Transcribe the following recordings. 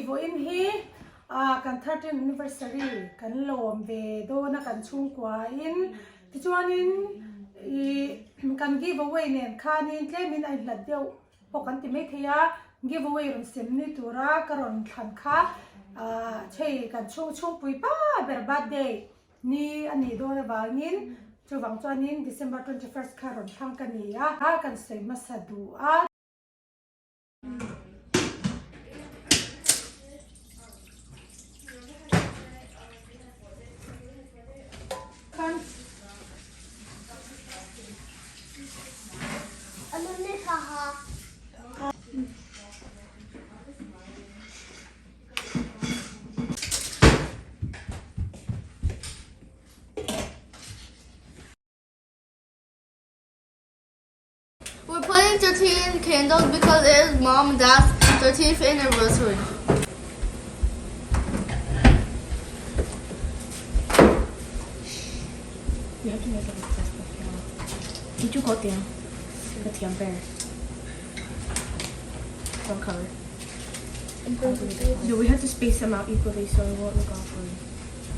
vawiin hi ah kan thirteen anniversary kan lawm ve dawn a kan chhungkua in tichuanin ih kan give away nen khanin tlemin a inhlat deuh pawh kan ti mai thei a give away rawn sem ni tura ka rawn thlan kha ah hei kan chhung chhungpui pa ber birthday Ni a nih dawn avangin chuvang chuanin December 21st kha rawn thlang ka ni a, kan sawi hmasa duh a. We're putting 13 candles because it is mom and dad's 13th anniversary. You have to make it as fast as Did you go down? The temper. Don't cover. No, we have to space them out equally so it won't look awkward.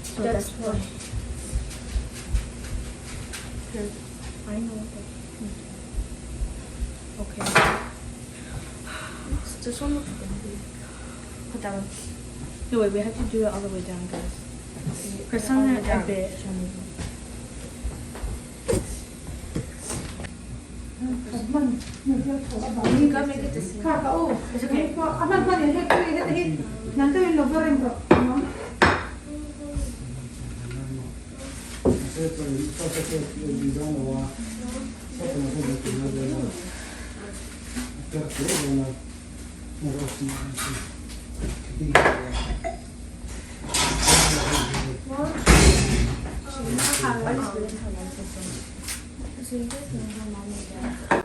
So that's, that's why. Here, I know. Okay. This one looks good. Put that one. No, wait, we have to do it all the way down, guys. Press on it a bit. So you guys know how mom and dad.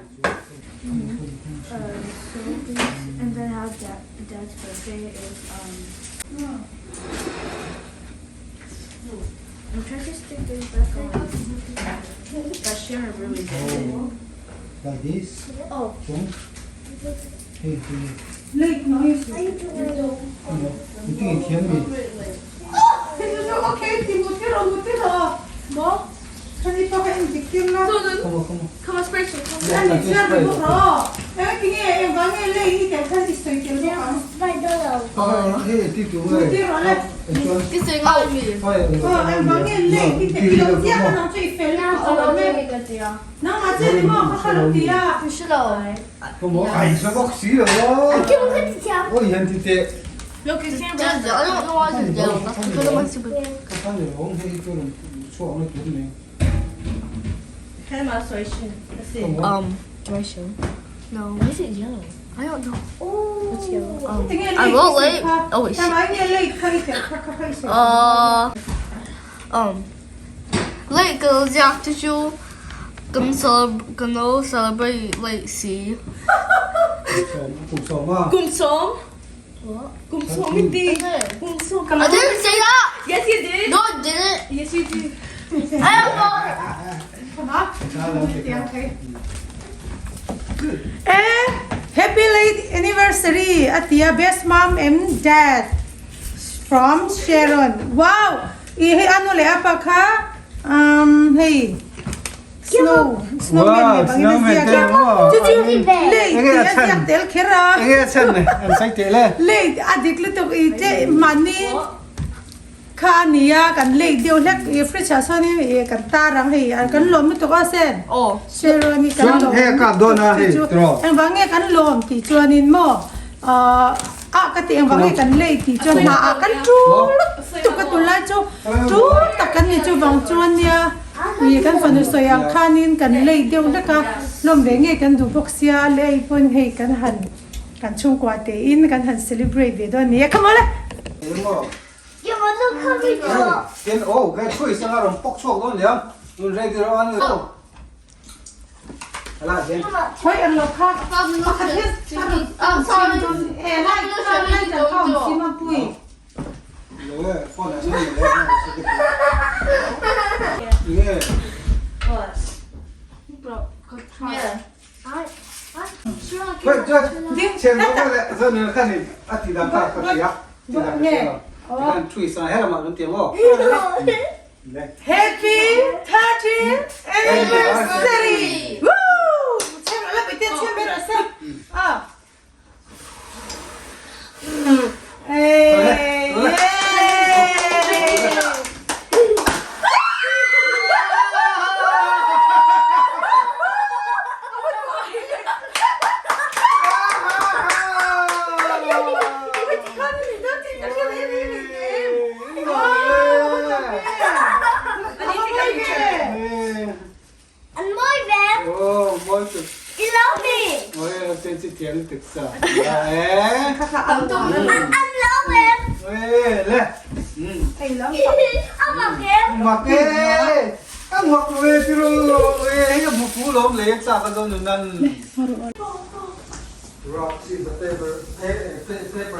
So this, and then how dad, dad's birthday is I'm trying to stick this back on. That Sharon really did it. Like this. Oh. Hey, hey. Late noise. You think it can be? Okay, Timothy, Timothy, mo. Come on, come on. Come on, spray some. Ah, hey, ti tu eh. This thing on me. Look, you can't I don't know why it's yellow. That's because of my super. Do I show? No. Why is it yellow? I don't know. Oh. It's yellow. I won't wait. Oh wait. Shit. Late girls, you have to show. Gonna celebrate late C. Kumsom? What? Kumsom hindi. Kumsom. I didn't say that. Yes, you did. No, I didn't. Yes, you did. I don't know. Happy late anniversary atia best mom and dad from Sharon. Wow! I hei anu leh apa kha um hei snow snowman ni bangin a ziak a chu chu late tih a ziak tel kher a late a dik lutuk i che mahni Kha a nia kan lei deuh hlek i fridge ah sawn in ih kan tar ang hei kan lawm lutuk a sen Sharon hi kan lawm lutuk chu engvang nge kan lawm tih chuan in maw ahh ah ka tih engvang nge kan lei tih chuan hna ah kan tul lutuk a tunlai chu tul tak kan ni chuvang chuan nia ih kan fanu sawi ang khan in kan lei deuh hlek a lawm ve nge kan duh bawk sia lei pawn hei kan han kan chhungkua te in kan han celebrate ve dawn a ni a come on le. Hawi an lo kha pakhat hi a rawn chim dawn e lai lai kan kha awm si mapui. Nge? Tikhan thu i sa helamah kan ti ang aw. Happy 13th anniversary! Woo! Chhem la pite chhem ber ase. Ah. Hey! An mawi ve. Oh, mawi tuk. I lo mi. Oi, ten chi tiang tuk sa. Eh. An lo ve. Eh, le. A mak em. Mak e. A mak ve tiru. Eh, hei mu pu lom le cha ka zo nun nan. Rock scissors paper paper paper.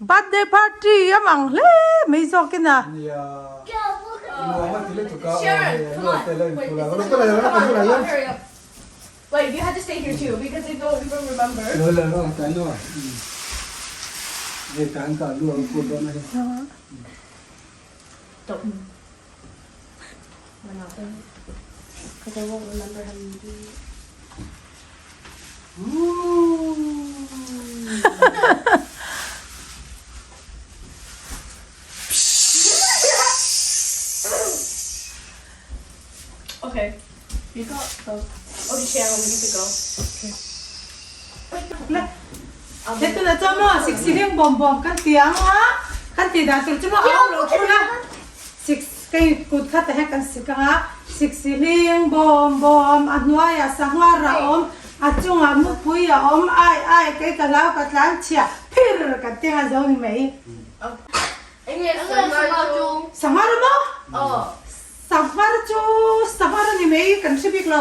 Birthday party a mang hle mai zawk in a. Wait, you have to stay here too because they don't even remember. Don't. Why not? Because I won't remember how you do it. Okay. You got the. Okay, Sharon, we need to go. Hetuna chuan maw siksiling bawm bawm kan ti ang a, kan tih dan tur chu maw a awm loh thung a, sik kei kut khat ah hian kan sik ang a, siksiling bawm bawm a hnuaiah sangha a awm, a chungah mupui a awm, ai ai kei ka hlau ka tlan chhia phir kan ti ang a zo ni mai. Sangha ru maw? Sangha chu sangha ni mai kan hre bik lo.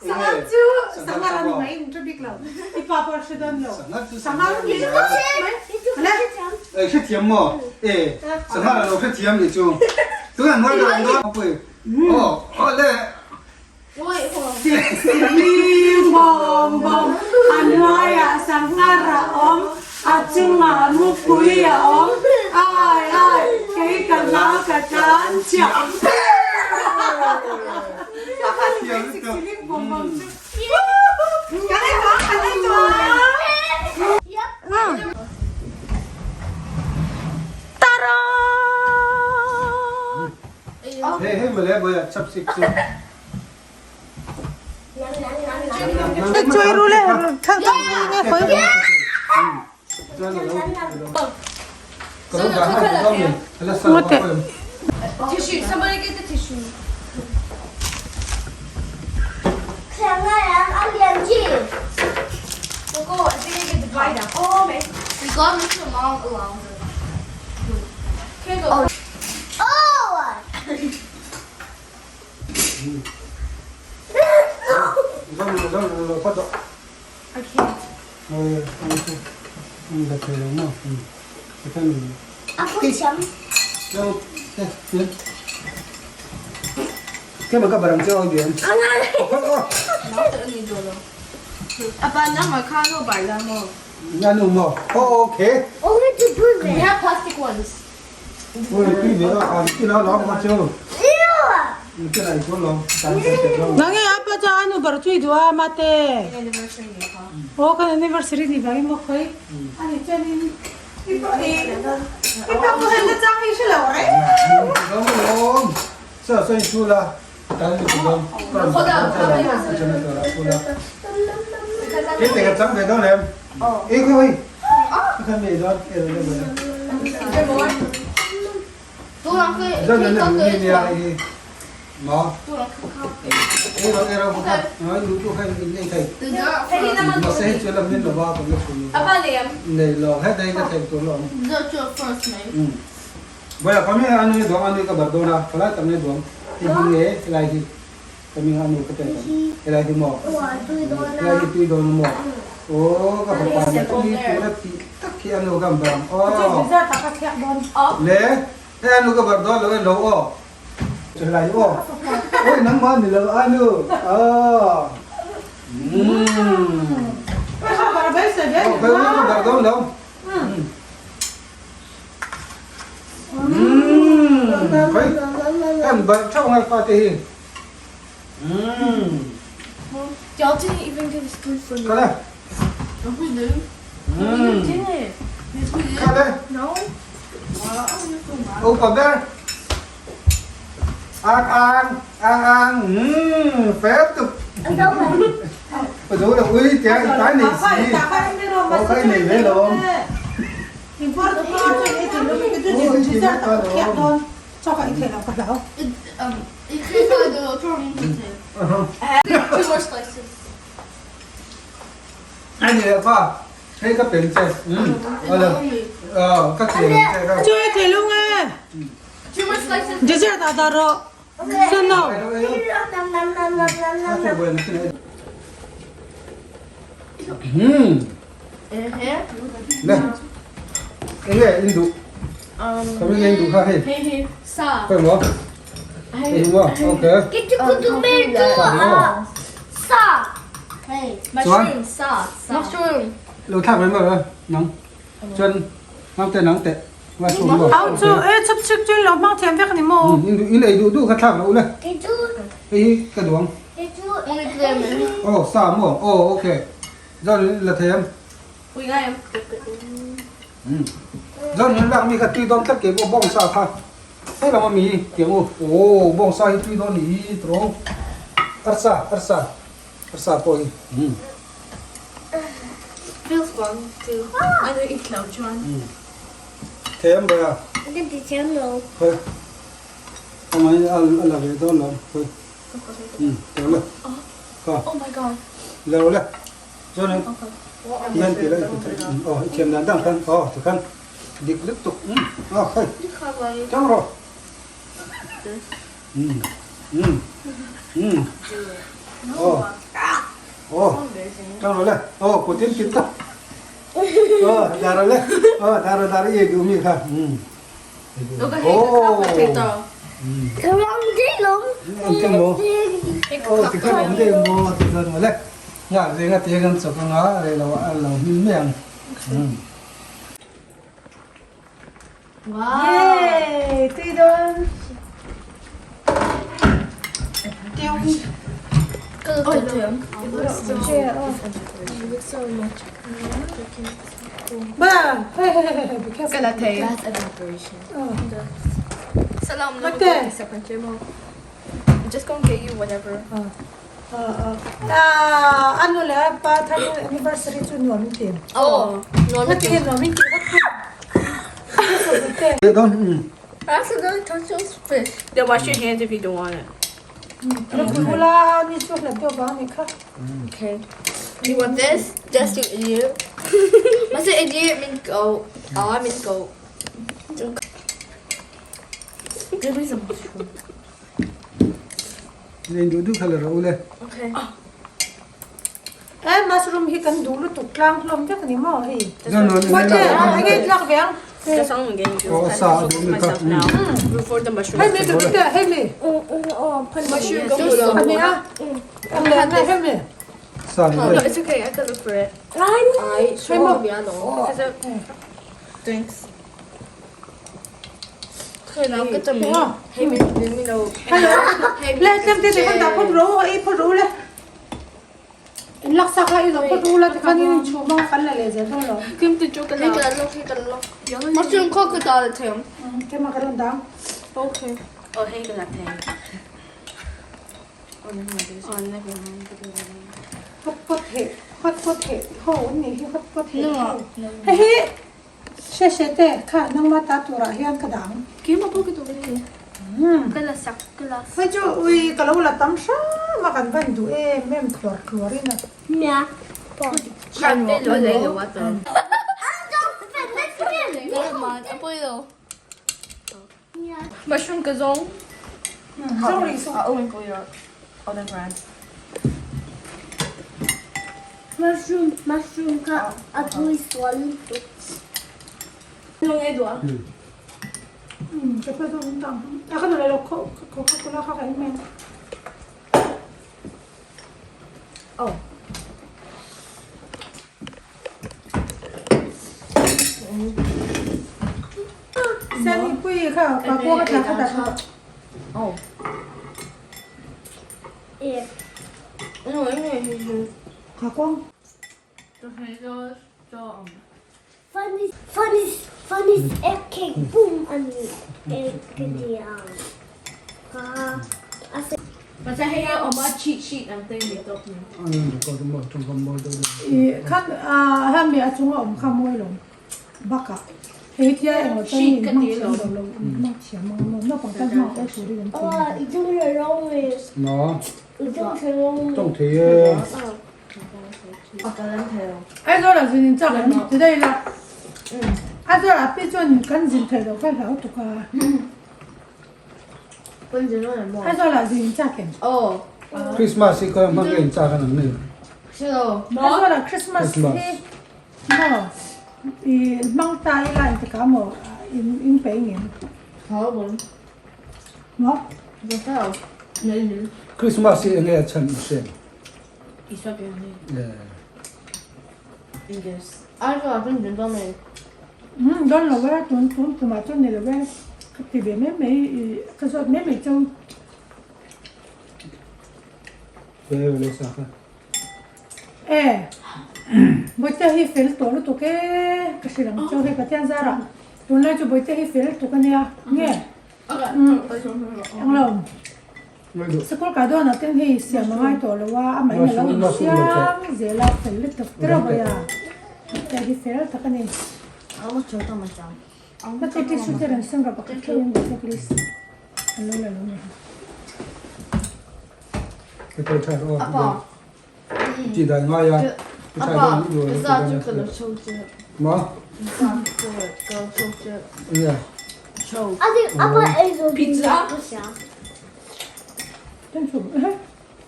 Sangha chu sangha ni mai kan hre bik lo. I pa pawh hre dawn lo. Sangha ni mai. Ei hrethiam maw? E sangha lo hrethiam ni chu. Tunah hnuai ber an dawn pui. Aw aw le. Siksikling bawm bawm a hnuaiah sanghar a awm, a chungah mupui a awm, ai ai kei ka hlau ka tlan chiah Siksikling bawm bawm chu kan ei tuang kan ei tuang. Tara! Hei hei mawle bawiah chapstick chu. Chuai ru le thang thang nge khoi. Ngote. Tissue. Somebody get the tissue. We'll go. I think I get the bite out. Oh, man. We got Mr. Mom along. Okay, go. I can't. Apa na makano barla mo. Okay. We have plastic ones. Nang e apa cha anu bar chui dua mate. Anniversary ni ha. O kan anniversary ni bang mo khoi. Ani chuan in i pa i i pa ko hen chang hi hre lo ai. Cái này trắng về đâu em? Ê cái ơi. Cái này đó, cái này đó. Dân này này này nó. Ê rồi không. Nó đủ đủ hay mình thầy. Nó sẽ chưa làm nên là ba còn cái này lò hết đây cái thầy tôi lò. Ừ. Bây giờ có mấy anh ấy đồ anh ấy cái bát đồ na, phải tầm này đồ. Thì mình nghe lại thì kami ano ka tayo. Lại thì mò. Lại thì tui đồ nó mò. Ô cái bát này tui tui là tí tắc khi ano cái bát. Chu Ô. dessert ah kha thiak dawn. Le. Ê ano cái bát đồ lo lo ô. Trở lại ô. Ôi nắng quá mình lo ano. Ờ. Ừm. Ôi kha bar bai se Ô cái cái bát đồ lo. Ừm. Cái em bát trong ngay pha thì. Ừm. Y'all didn't even get a spoon for me. Cái này. No, we didn't. Ừm. You didn't. Yes, we did. Cái này. No. Ô còn đây. Ăn ăn ăn ăn. Phép tục. Ôi dồi ôi, cái cái này gì? Ô cái này về luôn. In por tu chu ei thei lo mi chu dessert ah kha thiak dawn. Chaw kha ei thei lo ka hlau. Two more slices. Anh này là pa. Cái cái biển chơi. Ừ. Ờ Ờ các chị chơi đâu. Chu ei thei lo nge. Two more slices. Dessert ah dah rawh. Sen no. Ừ. Nè. Cái này in đủ. Cái này in đủ ha hey. Hey, hey. Sa. Phải không? Hey, đúng không? Ok. Mushroom. Sa. Sa. Mushroom. Lâu tháp với mà nắng. Chân nắng tê nắng tê. Và xuống rồi. Au chu e chip chip chu lo mang thiam vek ni mo. Ừ, in này đủ đủ cái tháp rồi này. Cái cái đồ. Only lemon. Ồ, sao mà? Ồ, ok. Giờ là thế em. We got him. Ừ. Giờ nó làm mi cái tùy đón tất cả bộ bông sao tha. Thế là mà mi tiếng ô. Ồ, bông sao tùy đón ý trô. Arsa, arsa. Arsa poi. Ừ. Feels fun too. I don't eat cloud John. Thế em bây giờ. Thôi. Ông ấy ăn là về đó làm thôi. Ừ, được rồi. Có. Oh my god. Lâu rồi. Cho nên nhân thì lại ờ thiềm đàn đăng khăn ờ thì khăn địch liên tục ừ ờ khơi trong rồi ừ ừ ừ ờ ờ trong rồi đấy ờ có tiếng kịp ta ờ đã rồi đấy ờ đã rồi đã rồi gì cũng như khăn ừ Look at Ồ. him. ông tiếng mô ờ thì khăn ông tiếng mô thì khăn rồi đấy nhà gì cái tiếng ăn sọc ngó đây là ăn lòng miếng ừ Yay, tui dawn. Tiêu. Oh, no. Ba, hey hey hey, be careful. That's evaporation. Salam. What the? I'm just gonna get you whatever. À, anu le pa thar anniversary chu nuam min ti. Oh. No, Ka ti nuam min ti ka tu. Thế đó ừ I accidentally touched those fish. Then wash your hands if you don't want it. Lo pula ni chu la deuh vang ni kha. Okay. You want this? Just you idiot. I said idiot means goat. Oh, I mean goat. Give me some mushroom. nên đủ đủ khá là rau lên Okay. Eh mushroom hi kan duh lutuk tlang hlawm vek ni maw hei. nó nó What the? Ai nge tlak ve ang. That's all I'm getting you. Oh, I have sa, to focus do myself mm. now before the mushroom. Hei mi du te hei mi. Mushroom go Ani a. Ang le na hei mi. sao No, vậy it's okay. I can look for it. I Hei mo. Thanks. Okay, now get the meat. Wow. Hey, me, let me know. Hey, Le tlem te te kan dah phawt ro ei phawt ro le. In lak sak la i zo phawt ro la te khan in chhum ang kan la le zel dawn lo. Give the joke Hey, Mushroom crocodile too. Keimah ka rawn dang. Okay. Oh, hey, latte. Oh, never mind. Oh, never mind. Hot pot heh hot pot heh ho an nih hi hot pot heh ho. Hei hi hre hre te kha nangma ta turah hian ka dang. Keimah pawh ka duh ve. Ka la sak ka la Hei chu ui ka lo la tam hram a kan van duh em em tluar tluar in a. Nia. Mushroom ka zawng. Zawng rih suh. Mushroom mushroom kha a tui sual lutuk. Ka hre zawng tang. A ka duh leh lo coca cola kha ka in mai. Sangpui kha pa pawh ka thla kha dah tawh. Kha kawng. Funny funny funny egg cake boom an egg ka ti ang kha a Khan hemi a chunga awm kha mawi lo bakah hei thil englo chuan mi hmang thiam lo lo hmang thiam ang maw naupang tan hmang awk turin an ti Aizawl ah zin in chak em ti daih ila Aizawl ah pi chuan kan zin theih loh kha hlau tuk a. Aizawl ah zin in chak em? Christmas hi khawi hmang nge in chak an ang nei? Aizawl ah Christmas hi maw i hmang ta ila engtikah maw in pe ngem? Maw? Christmas hi enge a chhan i hriat? Dawn lo e, tun tun tumah chuan ni lo e, ka ti ve mai mai i ka zawt mai mai cheu. E, Bawihte hi fel tawh lutuk e, ka hrilh ang cheu hei Pathian zarah tunlai chu Bawihte hi fel tuk ania nge? Englo. Sikul kai dawnah ten hei siam a ngai tawh lo a, amah in a lo insiam zel a, fel lutuk tir a vawi a, heta hi fel tak a ni. Ka che tissue te rawn sen rawh pakhat theuh in bawk please. An lo la lo ni.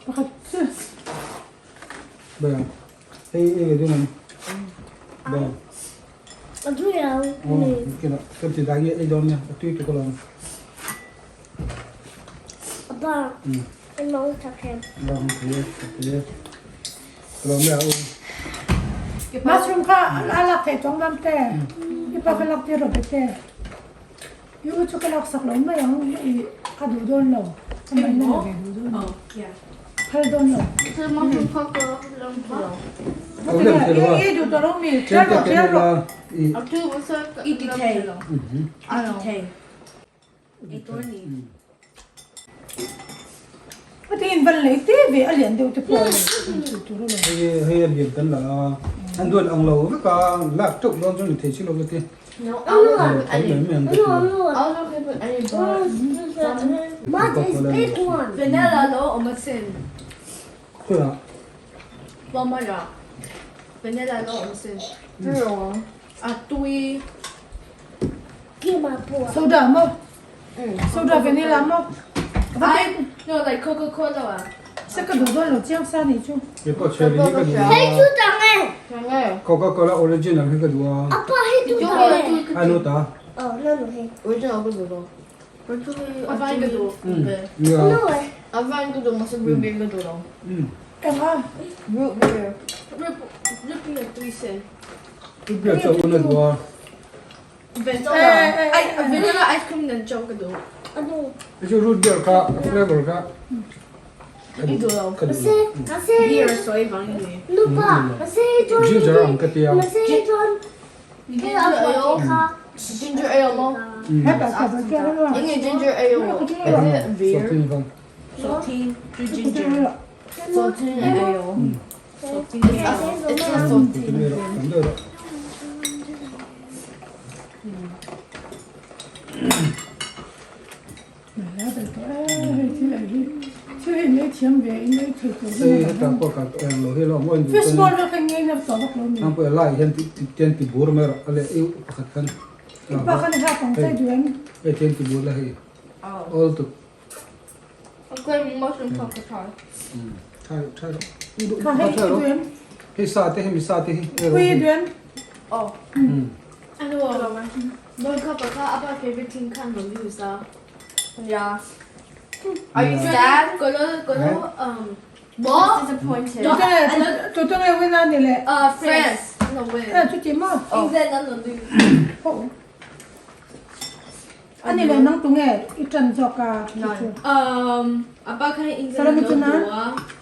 Pakhat chu. Mushroom kha a lak theih tawng mam te i pa ka lak tir rawh bete i u chu ka lak sak lo mai ang i a duh dawn lo a man na ve duh dawn lo phal dawn lo i duh tawh lo mi thliar rawh thliar rawh. Heti in van lei te ve a lian deuh te pawh a ni tih tur a lo. Hei hei a lian kan la a, an duan ang lo vek a, lak teuh dawn chu ni thei si lo ka ti. Kan mai mai ang ka ti. Khawiah? Soda maw? Soda vanilla maw? No, like Coca-Cola ah. Se ka duh dawn lo chiang sa nih chu. Kei pawh cherry hi ka duh a. Coca-Cola original hi ka duh a. A nu ta. Eng a? Root beer. Root beer tui sen. Root beer chu a un a duh a. Vanilla ice cream nen chuan ka duh. Hei chu root beer kha a flavor kha ka duh ka duh lo. Beer sawi vang i ni. Ginger ang ka tia. Ginger ale. Ginger ale maw? Enge ginger ale? Is it beer? Saltine ginger. Saltine ale. Hei sa te hi mi sa te hi. Yeah. Are you sad? Go to go to um what? Disappointed. Tu tu nge win a ni le? Uh France. No win. Eh chu ti maw? England an lo lose. Ho. A ni le nang tu nge i ṭan zawk a chu chu. Um apa khan England Sarami chu na?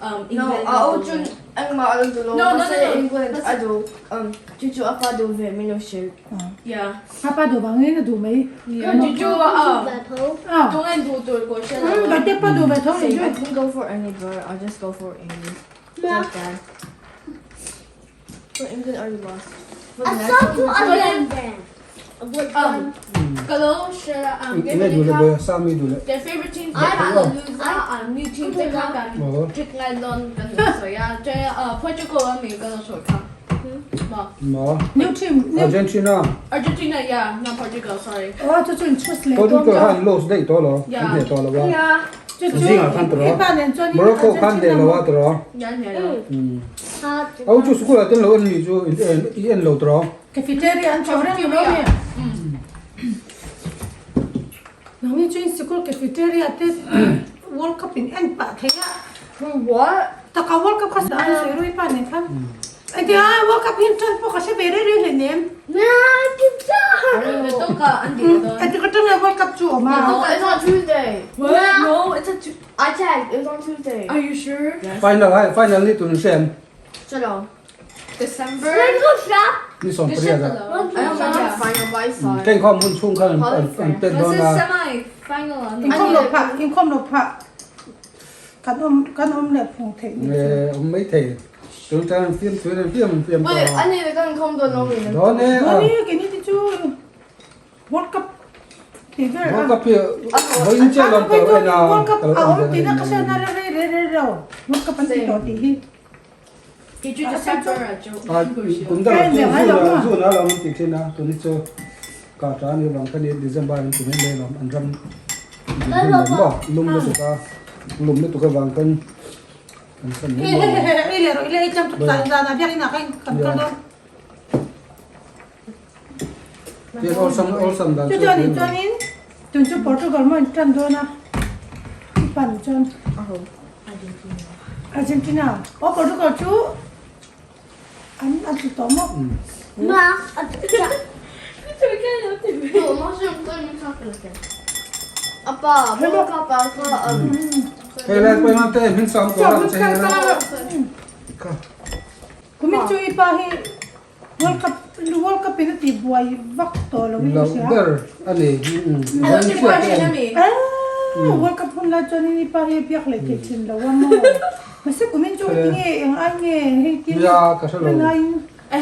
Um No, England. a o chun engmah a lo du lo. No, no, no, no. England a du um chu chu apa du ve min lo hrilh. Yeah. Apa duh vang in a duh mai. Yeah. Chu chu um Ah. tu nge duh tur ko hria lo. Um Bate pa duh ve tho ni I chu. can go for any bird. I'll just go for England. Not bad. For England already lost. For the next Um ka lo hria um Ine duh le bawi a, Sami duh le. Their favorite team te kha an lo lose a an new team te kha kan pick ngai dawn kan lo sawi a chuan Portugal a mi ka lo sawi kha maw Maw New team new Argentina Argentina yeah not Portugal sorry Aw chu chu in choose leh dawn Portugal ka. khan lost daih tawh lo an hneh tawh lo a Chu chu zingah khan tawh i pa nen chuan Morocco khan hneh lo a tawh Yeah hneh lo Au chu school ah ten lo en mi chu i en lo tawh Cafeteria an chawh reng lo nge. Nangni chu in sikul cafeteria te World Cup in en pah thei a. What? Taka World Cup kha sa an sawi rui pa nen khan. Engtin a World Cup hi an tan pawh ka hre ve rei rei hle nem. Engtik atang nge World Cup chu awm a? No, it's on Tuesday. What? No, it's a Tuesday. I checked. It was on Tuesday. Are you sure? Final hai final ni tun hre em? Chalo. December. Ni 18 ah. Kei khawm hun chhung khan an pet dawn a. Inkhawm lo phah, inkhawm lo phah kan awm kan awm leh phung theih ni chu. Awm mai thei. Tun tan an fiam chuan an fiam an fiam tawh a. Dawn e. Dawn e keini te chu World Cup tih vel a. World Cup hi vawiin chiah lawm tawh en a. World Cup a awm tihna ka hriatna rei rei rei lo. World Cup an ti tawh tih hi. Kum dangah chu zun a lo an ti thin a, tuni chu ka ta ni vang kha ni December an ti mai mai lo an ram din hun lem maw lum lutuk a lum lutuk avang khan an san mai mai lo. Tiang awlsam awlsam dan chu Chuan chuanin tun chu Portugal maw in tan dawn a i pan chuan Argentina aw Portugal chu an an tlu tawh maw. Hei lai pawimah te hming sam ko ram che hei la. Kumin chu i pa hi World Cup World Cup in a tih buai vak tawh lo in ka hria. Loh ber a ni. World Cup hun lai chuan in i pa hi a biak leh thei thin lo a maw. Mahse kumin chu ti nge eng ai nge hei tin rin aiin. I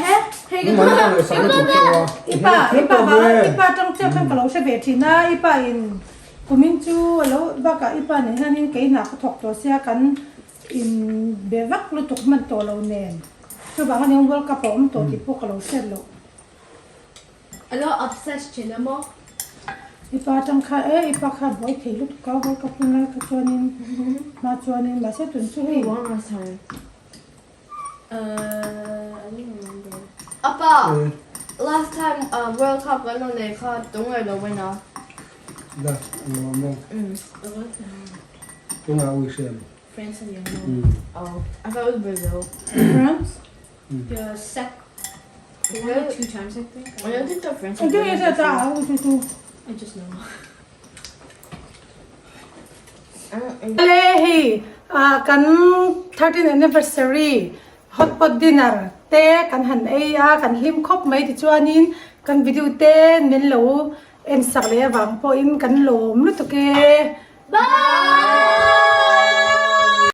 pa i pa vang i pa tang chiah khan ka lo hre ve thin a i pa in kumin chu a lo bakah i pa nen hian in kei hna ka thawk tawh sia kan in be vak lutuk hman tawh lo nen. Chuvang a nia World Cup a awm tawh tih pawh ka lo hriat loh. A lo obsessed thin a maw? I pa atang kha e, i pa kha a buai thei lutuk a, World Cup hun lai kha chuanin hma chuanin mahse tun chu hei. Apa, last time World Cup kan lo nei kha tunge lo win a? La, lo maw? Tunge a ui hriam? France and Yellow. Oh, I thought it was Brazil. France? The sec. They won it two times, I think. I don't think the France. Eng nge hriat a au chu chu. I just know. Ale hei kan 13th anniversary hot pot dinner te kan han ei a kan hlim khawp mai tichuanin kan video te min lo en sak leh avang pawhin kan lawm lutuk e. Bye!